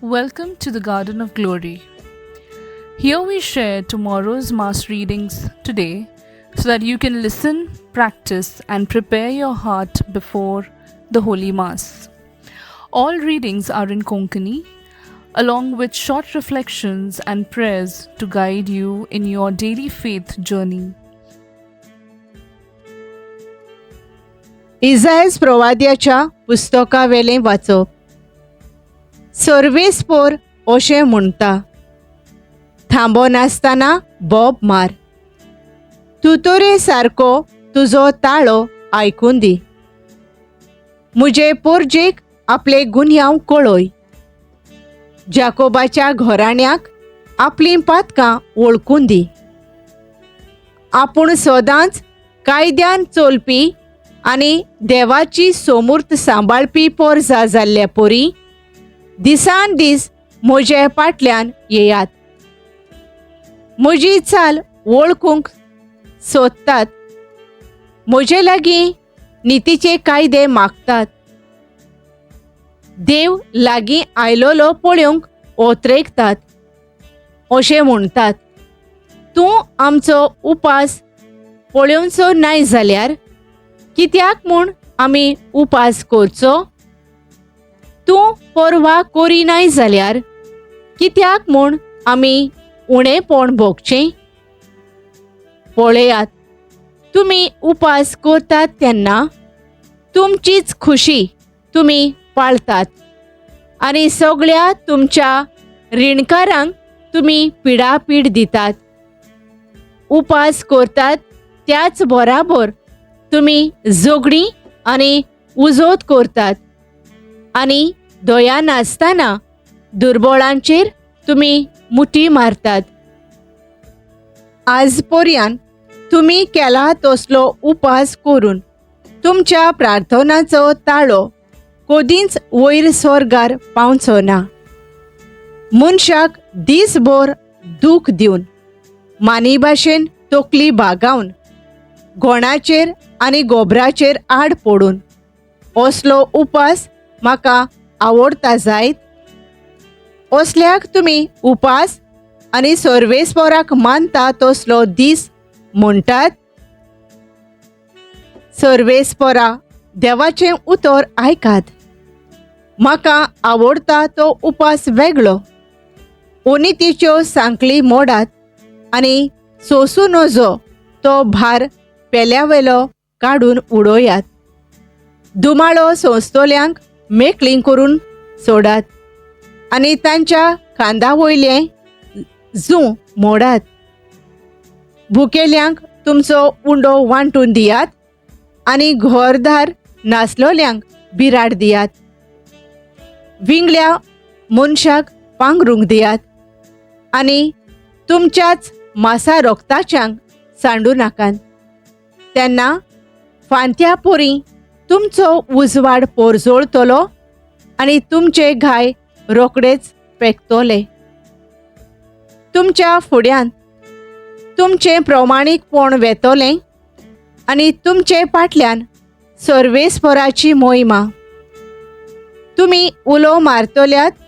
Welcome to the Garden of Glory. Here we share tomorrow's Mass readings today so that you can listen, practice, and prepare your heart before the Holy Mass. All readings are in Konkani, along with short reflections and prayers to guide you in your daily faith journey. इजायस प्रवाद्याच्या पुस्तकावेलें वाचप. सर्वेस्पोर अशें म्हणटा, थांबो नासतना बोब मार, तुतोरे सारको तुजो ताळो आयकून दी, म्हजे पोरजेक आपले गुन्यांव कळय, जाकोबाच्या घराण्याक आपलीं पातकां वळखून दी. आपूण सदांच कायद्यान चलपी आनी देवाची सोमूर्त सांबाळपी पोरजा जाल्ल्या पोरी दिसान दीस म्हजे फाटल्यान येयात, म्हजी चाल वळखूंक सोदतात, म्हजे लागीं नितीचे कायदे मागतात. देव लागीं आयलोलो पळोवंक ओतरेकतात, अशें म्हणटात, तूं आमचो उपास पळोवचो नाय जाल्यार कित्याक म्हूण आमी उपास करचो? तूं पर्वा करिनाय जाल्यार कित्याक म्हूण आमी उणेपण भोगचें? पळयात, तुमी उपास करतात तेन्ना तुमचीच खुशी तुमी पाळतात आनी सगळ्या तुमच्या रिणकारांक तुमी पिडापीड दितात. उपास करतात त्याच बराबर तुमी झगडीं आनी उजोत करतात आनी दया नासतना दुर्बळांचेर तुमी मुठी मारतात. आज पर्यान तुमी केला तसलो उपास करून तुमच्या प्रार्थनाचो ताळो कदींच वयर स्वर्गार पावचो ना. मनशाक दीसभर दूख दिवन मानी भाशेन तकली बागावन गोणाचेर आनी गोबराचेर आड पडून असलो उपास म्हाका आवडटा जायत? असल्याक तुमी उपास आनी सर्वेस्पोराक मानता तसलो दीस म्हणटात? सर्वेस्पोरा देवाचें उतर आयकात. म्हाका आवडटा तो उपास वेगळो. ओनितीच्यो सांकळी मोडात आनी सोंसूं नजो तो भार पेल्यावेलो काडून उडोयात. दुमाळो सोंसतल्यांक मेकळीं करून सोडात आनी तांच्या खांदा वयलें जूं मोडात. भुकेल्यांक तुमचो उंडो वांटून दियात आनी घरदार नासलोल्यांक बिराड दियात. विंगल्या मनशाक पांगरूंक दियात आनी तुमच्याच मासा रोगताच्यांक सांडू नाकात. तेन्ना फांत्या पोरी तुमचो उजवाड पोरजोळतलो आनी तुमचे घाय रोखडेच पेकतले. तुमच्या फुड्यान तुमचें प्रमाणीकपण वेतलें आनी तुमचे फाटल्यान सर्वेस्पराची मोहिमा. तुमी उलो मारतल्यात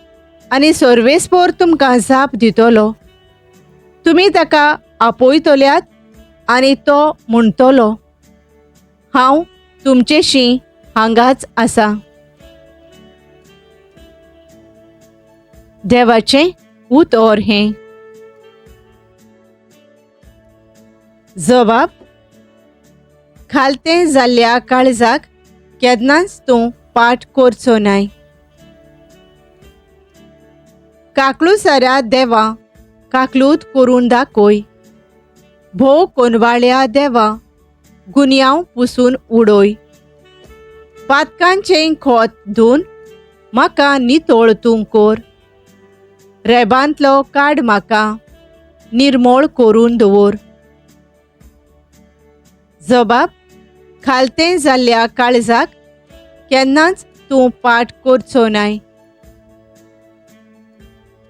आनी सर्वेस्पोर तुमकां जाप दितलो. तुमी ताका आपयतल्यात आनी तो म्हणटलो, हांव तुमचेशी हांगाच आसा. देवाचें उतर हें. जबाब: खालतें जाल्ल्या काळजाक केन्नाच तूं पाठ करचो नाय. काकलुसाऱ्या देवा काकलूत करून दाखय, भोव कोनवाळ्या देवा गुन्यांव पुसून उडय, पातकांचें खोत धुवन म्हाका नितळ तूं कर, रेबांतलो काड म्हाका निर्मोळ करून दवर. जबाब: खालतें जाल्ल्या काळजाक केन्नाच तूं पाठ करचो नाय.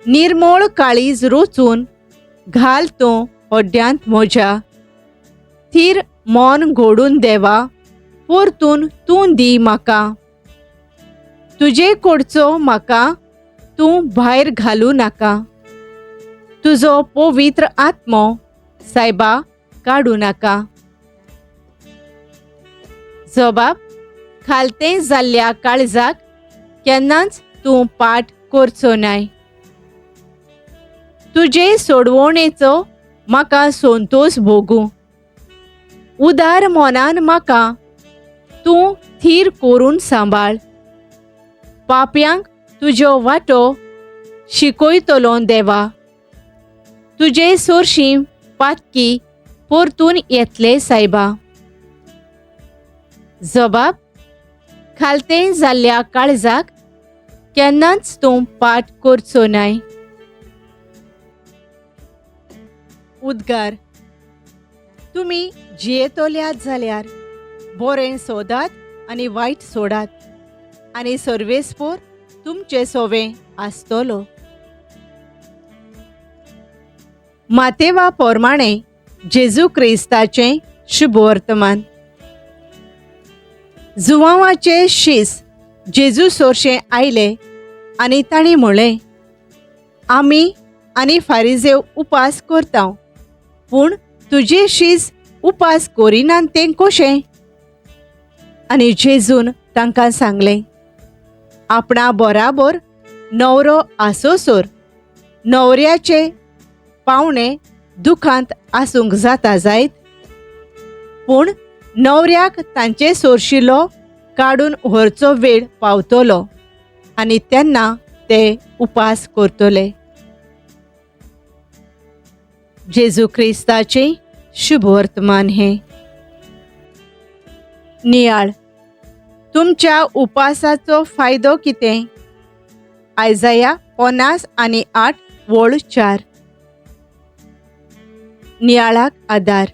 निर्मोळ काळीज रोचून घाल तूं हड्ड्यांत म्हज्या, थीर मन घडून देवा परतून तूं दी म्हाका, तुजे कडचो म्हाका तूं भायर घालूं नाका, तुजो पवित्र आत्मो सायबा काडूं नाका। जबाब खालतें जाल्ल्या काळजाक केन्नाच तूं पाठ करचो नाय। तुजे सोडवणेचो म्हाका संतोश भोगूं, उदार मनान म्हाका तूं थीर करून सांबाळ। पापयांक तुज्यो वाटो शिकयतलो देवा, तुजे सोरशीं पातकी परतून येतले सायबा। जबाब खालतें जाल्ल्या काळजाक केन्नाच तूं पाठ करचो नाय। उद्गार तुमी जियेतल्यात जाल्यार बरें सोदात आनी वायट सोडात आनी सर्वेस्पोर तुमचें सोवें आसतलो। मातेवा पोरमाणें जेजू क्रिस्ताचें शुभवर्तमान। जुवांवाचे शीस जेजू सोरशें आयले आनी तांणी म्हणलें, आमी आनी फारिजेव उपास करता, पूण तुजे शीस उपास करिनात तें कशें? आनी जेजून तांकां सांगलें, आपणा बराबर न्हवरो आसोसर न्हवऱ्याचे पावणे दुखांत आसूंक जाता जायत, पूण न्हवऱ्याक तांचे सोरशिलो काडून व्हरचो वेळ पावतलो आनी तेन्ना ते उपास करतले। जेजू क्रिस्ताचें शुभवर्तमान हें। नियाळ तुमच्या उपासाचो फायदो कितें? आयजाया 58:4। नियाळाक आदार।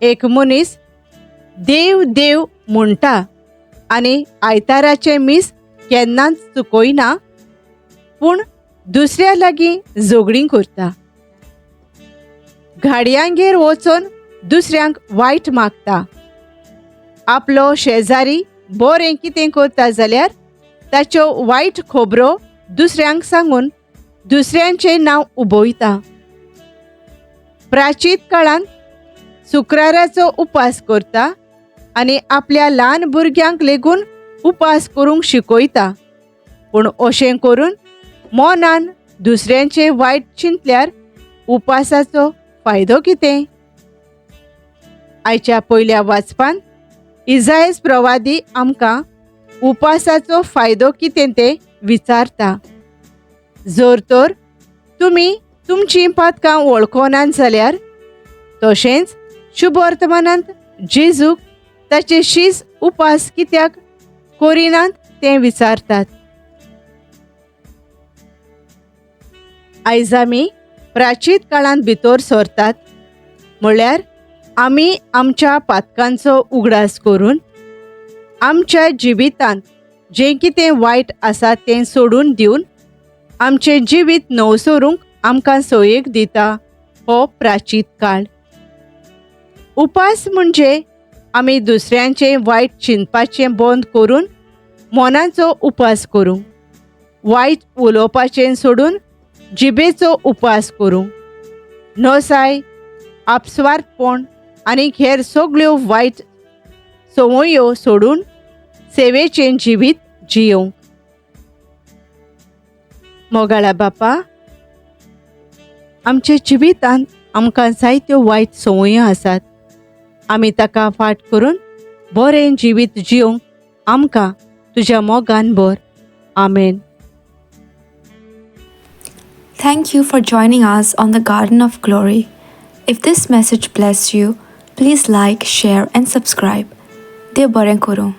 एक मनीस देव देव म्हणटा आनी आयताराचें मीस केन्नाच चुकयना, पूण दुसऱ्या लागीं झगडीं करता। घाडयांगेर वचून दुसऱ्यांक वायट मागता। आपलो शेजारी बरें कितें करता जाल्यार ताच्यो वायट खबरो दुसऱ्यांक सांगून दुसऱ्यांचें नांव उबयता। प्राचीन काळांत शुक्राराचो उपास करता आनी आपल्या ल्हान भुरग्यांक लेगून उपास करूंक शिकयता, पूण अशें करून मनान दुसऱ्यांचें वायट चिंतल्यार उपासाचो फायदो कितें? आयच्या पयल्या वाचपान इजायस प्रवादी आमकां उपासाचो फायदो कितें तें विचारता। जर तर तुमी तुमचीं पातकां वळखनात जाल्यार, तशेंच शुभवर्तमानांत जेजूक ताचे शीस उपास कित्याक करिनात तें विचारतात। आयज आमी प्राचीन काळांत भितर सरतात, म्हळ्यार आमी आमच्या पातकांचो उगडास करून आमच्या जिवितांत जें कितें वायट आसा तें सोडून दिवन आमचें जिवीत नवसरूंक आमकां सोयेक दिता हो प्राचीन काळ। उपास म्हणजे आमी दुसऱ्यांचें वायट चिंतपाचें बंद करून मनाचो उपास करूंक, वायट उलोवपाचें सोडून जिबेचो उपास करूंक, नसाय, आपस्वार्थपण आनी हेर सगळ्यो वायट संवयो सोडून सेवेचें जिवीत जियोवंक। मोगाळा बापा, आमच्या जिवितांत आमकां जायत्यो वायट संवयो आसात, आमी ताका फाट करून बरें जिवीत जियोवंक आमकां तुज्या मोगान भर। आमेन। Thank you for joining us on the Garden of Glory. If this message blessed you, please like, share, and subscribe. देव बरें करूं.